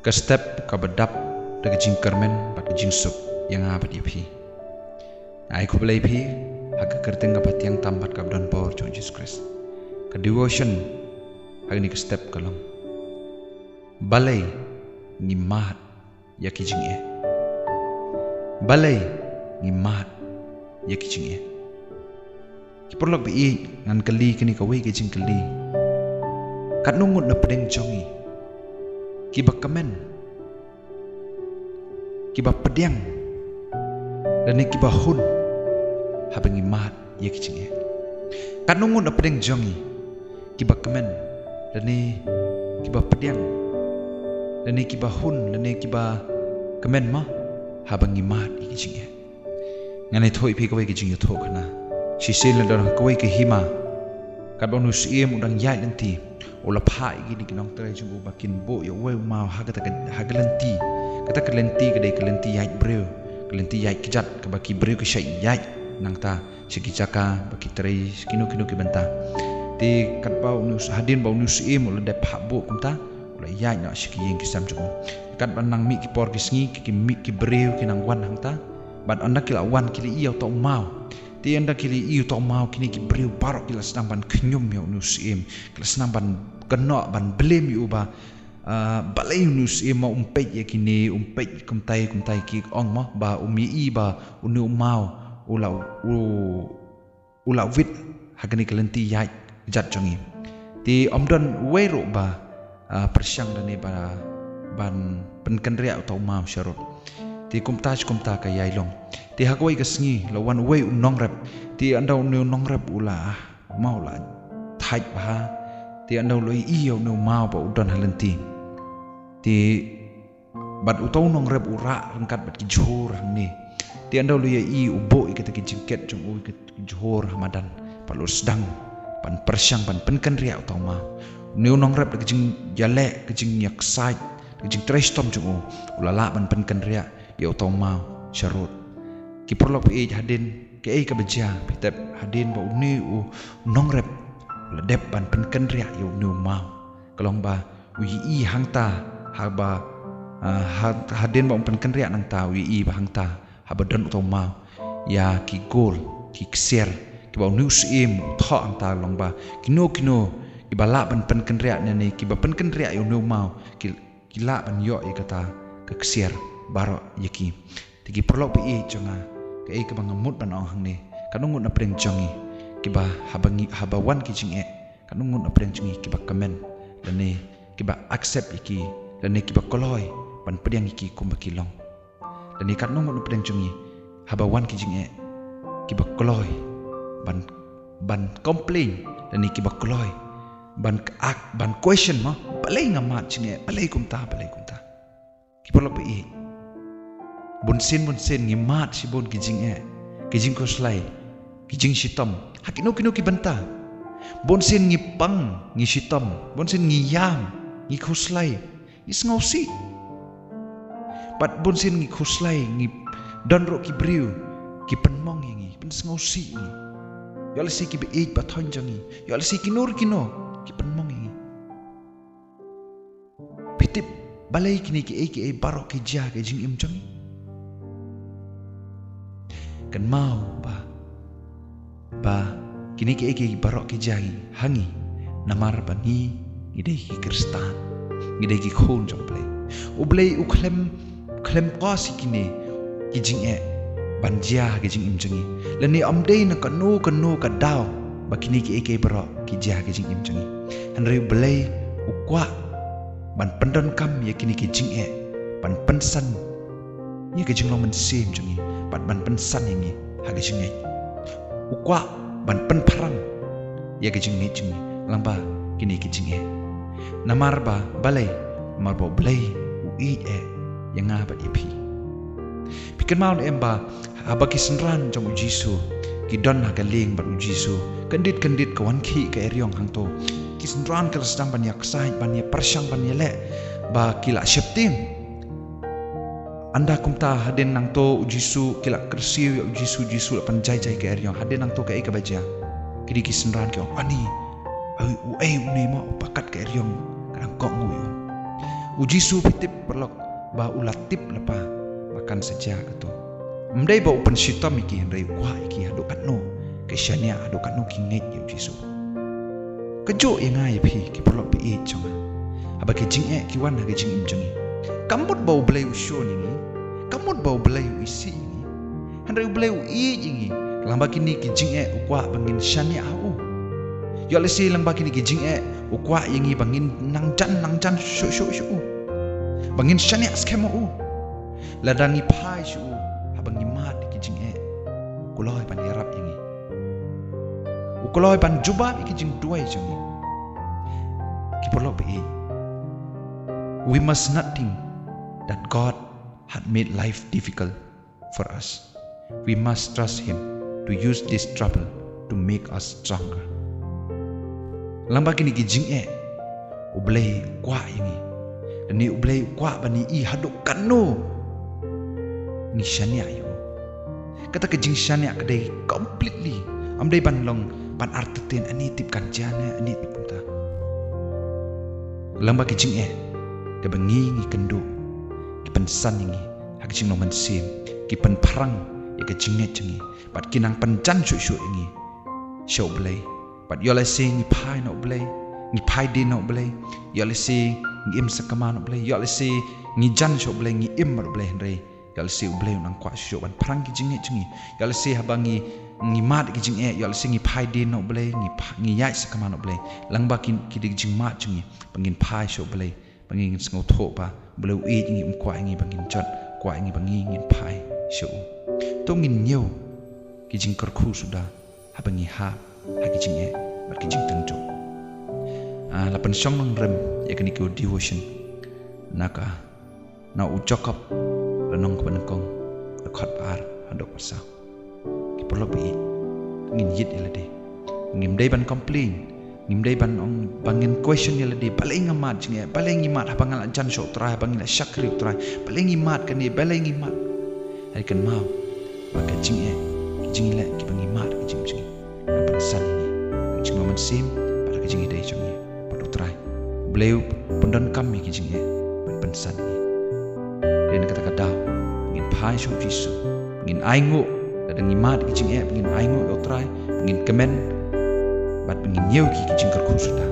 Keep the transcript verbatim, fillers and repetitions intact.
Ka step kaba dap da ka jingkyrmen bad ka jingsuk ïa nga bad ïa phi. Ai khublei phi ha ka kyrteng kaba tyngeh tam bad kaba don bor jong Jisu Khrist. Ka devotion ha kane ka step ka long: Balei ngi mad ïa ki jingeh? Balei ngi mad ïa ki jingeh? Ki paralok ba ïeit, ngan kylli kane kawei ka jingkylli: Katno ngut na pdeng jong ngi kiba kmen, kiba pdiang, lane kiba hun haba ngi mad ïa ki jingeh? Katno ngut na pdeng jong ngi kiba kmen, lane kiba pdiang, lane kiba hun, lane kiba kmen ma haba ngi mad ïa ki jingeh? Ngan ïathuh ïa phi kawei ka jingïathuh khana. Shisien la don kawei ka hima, katba une u syiem u dang ïaid lynti, u la phah ïa kine ki nongtrei jong u ba kin buh ïa uwei u maw ha kata ka, ha ka lynti. Kata ka lynti ka dei ka lynti ïaid briew, ka lynti ïaid kjat kaba ki briew ki shait ïaid nangta sha ki jaka ba ki trei, kino kino ki bynta. Te katba une u s-, hadien ba une u syiem u la dep phah buh kumta, u la ïaid noh sha ki ïing ki sem jong u. Katba nang mih ki por ki sngi, ki, ki mih ki briew ki nang wan hangta. Bad ynda ki la wan ki la ïoh uta u maw. Te ynda ki la ïoh uta u maw, kine ki briew baroh ki la sdang ban khñium ïa une u syiem. Ki la sdang ban kynnoh, ban blame ïa u ba, ah, balei une u syiem ma um peit ïa kine, um peit kumtai kumtai, ki ong ma ba um ïohi ba une u maw u la u u la wit ha kane ka lynti ïaid kjat jong ngi. Te ym don uwei ruh ba, ah, pyrshang lane ba ban pynkynriah uta u maw sharud. Te kumta shi kumta ka ïai long. Te ha kawei ka sngi la wan uwei u nongrep. Te ynda une u nongrep u la, ah, maw la thait bha. Te ynda u la ïohi ïa une u maw ba u don ha lynti, te bad uta u nongrep u rah ryngkat bad ki jhur hangne. Te ynda u la ïohi, u buh ïa kita ki jingkit jong u, ki jhur ha madan. Bad u sdang ban pyrshang ban pynkynriah uta u maw. Une u nongrep da ka jingïaleh, ka jingïaksaid, ka jingtrei shitom jong u, u la lah ban pynkynriah ïa uta u maw sharud. Ki paralok ba ïeit, hadien kaei kaba jia, phi tip, hadien ba une u nongrep u la dep ban pynkynriah ïa une u maw, ka long ba u ïohi hangta haba, ah, ha-, hadien ba un pynkynriah nangta, u ïohi ba hangta haba don uta u maw, ïa ki gold, ki ksiar, kiba une u syiem u thoh hangta, long ba kino kino kiba lah ban pynkynriah ne, ne kiba pynkynriah ïa une u maw, ki, ki lah ban ïoh ïa kata ka ksiar baroh ïa ki. Te ki paralok ba ïeit jong nga, kaei kaba nga mut ban ong hangne, katno ngut na pdeng jong ngi kiba haba ngi, haba wan ki jingeh, katno ngut na pdeng jong ngi kiba kmen, lane kiba accept ïa ki, lane kiba kloi ban pdiang ïa ki kumba ki long? Lane katno ngut na pdeng jong ngi haba wan ki jingeh kiba kloi ban, ban complain, lane kiba kloi ban ak-, ban question ma, balei nga mad jingeh, balei kumta, balei kumta? Ki paralok ba ïeit, bunsien bunsien ngi mad shibun ki jingeh, ki jingkhuslai, ki jingshitom ha kino kino ki bynta. Bunsien ngi pang, ngi shitom, bunsien ngi ïam, ngi khuslai, ngi sngewsih. Bad bunsien ngi khuslai, ngi don ruh ki briew ki pynmong ïa ngi, pynsngewsih ïa ngi. Ïoh lehse kiba ïeit ba thoiñ jong ngi, ïoh lehse kino kino ki pynmong ïa ngi. Phi tip balei kine kiei kiei baroh ki jia ha ka jingim jong ngi? Kynmaw ba, ba kine kiei kiei baroh ki jia ha ngi, namar ba ngi, ngi dei ki Khristan, ngi dei ki khun jong U Blei. U Blei u khlem, khlem cause ïa kine ki jingeh ban jia ha ka jingim jong ngi. Lane ym dei na kano kano ka daw ba kine kiei kiei baroh ki jia ha ka jingim jong ngi. Hynrei U Blei u kwah ban pyndonkam ïa kine ki jingeh ban pynsan ïa ka jinglong mynsiem jong ngi, bad ban pynsan ïa ngi ha ka jingngeit. U kwah ban pynpyrshang ïa ka jingngeit jong ngi lyngba kine ki jingeh. Namar ba balei? Namar ba U Blei u ïeit eh ïa nga bad ïa phi. Phi kynmaw ne em ba haba ki synran jong U Jisu ki don ha ka lieng bad U Jisu, kyndit kyndit ka wan khih ka eriong hangto. Ki synran ki la sdang ban ïaksaid, ban ïapyrshang, ban ïaleh ba ki la sheptieng. Ynda kumta hadien nangto U Jisu, ki la kyrsiew ïa U Jisu, U Jisu la pynjai jai ka eriong. Hadien nangto kaei kaba jia? Kine ki synran ki ong, ani, ai, uei une ma uba kat ka eriong, ka dang kohnguh ïa u. U Jisu phi tip paralok ba u la tip lypa ba kan sa jia kato. Ym dei ba u pynshitom ïa ki hynrei u kwah ïa ki haduh katno ki shaniah, haduh katno ki ngeit ïa u Jisu. Kajuh ïa nga ïa phi ki paralok ba ïeit jong nga. Haba ki jingeh ki wan ha ki jingim jong ngi, kam mut ba U Blei u shun ïa ngi, kam mut ba U Blei u isih ïa ngi. Hynrei U Blei u ïeit ïa ngi. Lyngba kine ki jingeh u kwah ba ngin shaniah ha u. Ïoh lehse lyngba kine ki jingeh u kwah ïa ngi ba ngin nang jan, nang jan shuh shuh sha u, ba ngin shaniah skhem ha u. Lada ngi phai sha u haba ngi mad ïa ki jingeh, u kloi ban ïarap ïa ngi. U kloi ban jubab ïa ki jingduwai jong ngi. Ki paralok ba ïeit, we must not think that God had made life difficult for us. We must trust Him to use this trouble to make us stronger. Lyngba kine ki jingeh, U Blei u kwah ïa ngi. Lane U Blei u kwah ban ïohi haduh katno ngi shaniah ïa u. Kata ka jingshaniah ka dei completely. Ym dei ban long ban artatien, ani tip kan jia ne ani tip kumta. Lyngba ki jingeh, kaba ngi ngi kynduh, ki pynsan ïa ngi ha ka jinglong mynsiem, ki pynphrang ïa ka jingngeit jong ngi, bad ki nang pynjan shuh shuh ïa ngi sha U Blei. Bad ïoh lehse ngi phai na U Blei, ngi phai dien na U Blei, ïoh lehse ngi im sakma na U Blei, ïoh lehse ngi jan sha U Blei, ngi im bad U Blei, hynrei ïoh lehse U Blei u nang kwah shuh shuh ban phrang ki jingngeit jong ngi. Ïoh lehse haba ngi, ngi mad ki jingeh, ïoh lehse ngi phai dien na U Blei, ngi pha-, ngi ïaid sakma na U Blei. Lyngba ki, ki dei ki jingmad jong ngi ba ngin phai sha U Blei, ba ngin sngewthuh ba U Blei u ïeit ïa ngi, um kwah ïa ngi ba ngin jot, kwah ïa ngi ba ngi ngin phai sha u. To ngin ñiew ki jingkyrkhu suda haba ngi hap ha ki jingeh bad ki jingtynjuh. Ah, la pynshong nongrim ïa kane ka devotion na ka, na u Jakob, lynnong kaba nyngkong, dkhot ba ar haduh ba saw. Ki paralok ba ïeit, ngin ïit ïa lade. Ngim dei ban complain, ngim dei ban ong, ba ngin question ïa lade, balei nga mad jingeh, balei ngi mad, haba nga la jan sha U Trai, haba ngi la shakri U Trai, balei ngi mad kane, balei ngi mad. Hynrei kynmaw ba ka jingeh, ki jingeh kiba ngi mad, ki jingeh jong ngi, nang pynsan ïa ngi ha ka jinglong mynsiem bad ha ka jingïadei jong ngi bad U Trai. U Blei u pyndonkam ïa ki jingeh ban pynsan ïa ngi. Dei na kata ka daw ngin phai sha U Jisu, ngin ainguh, lada ngi mad ki jingeh, ngin ainguh ïa U Trai, ngin kmen bad ngin ñiew ki, ki jingkyrkhu suda.